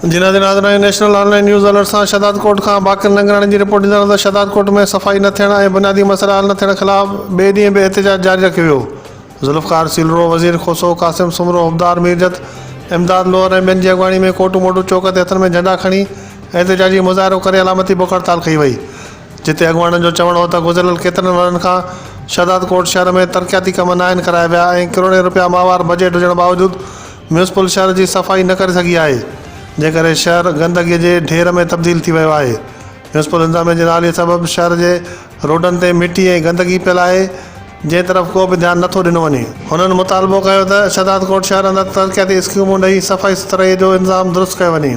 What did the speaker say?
جنهن تي ناظرين نيشنل آن لائين نيوز الرٽ سان شهدادڪوٽ کان باقر ننگراڻي جي رپورٽ ڏيندڙ ته شهدادڪوٽ ۾ صفائي نه ٿيڻ ۽ بنيادي مسئلا حل نه ٿيڻ خلاف ٻئي ڏينهن به احتجاج جاري رکيو ويو. ذوالفقار سيلرو، وزير کوسو، قاسم سومرو، حبدار ميرجت، امداد لوهر ۽ ٻين جي اڳواڻي ۾ ڪوٽ موٽو چوڪ تي هٿن ۾ جهنڊا کڻي احتجاجي مظاهرو ڪري علامتي بک هڙتال ڪئي وئي. جتي اڳواڻن جو چوڻ هو ته گذريل ڪيترن ورهين کان شهدادڪوٽ شهر ۾ ترقياتي ڪم ناهن ڪرايا ويا ۽ ڪروڙين رپيا ماهوار بجيٽ هجڻ باوجود ميونسپل شهر جي صفائي نه ڪري سگهي آهي جنهن ڪري شهر گندگي جي ڍير ۾ تبديل ٿي ويو آهي ميونسپل انتظاميه جي نااهلي سبب شهر جي روڊن تي مٽي ۽ گندگي پيل آهي جنهن طرف ڪو به ڌيان نٿو ڏنو وڃي. هنن مطالبو ڪيو ته شهدادڪوٽ شهر اندر ترقياتي اسڪيمون ڏئي صفائي سٿرائي جو انتظام درست ڪيو وڃي.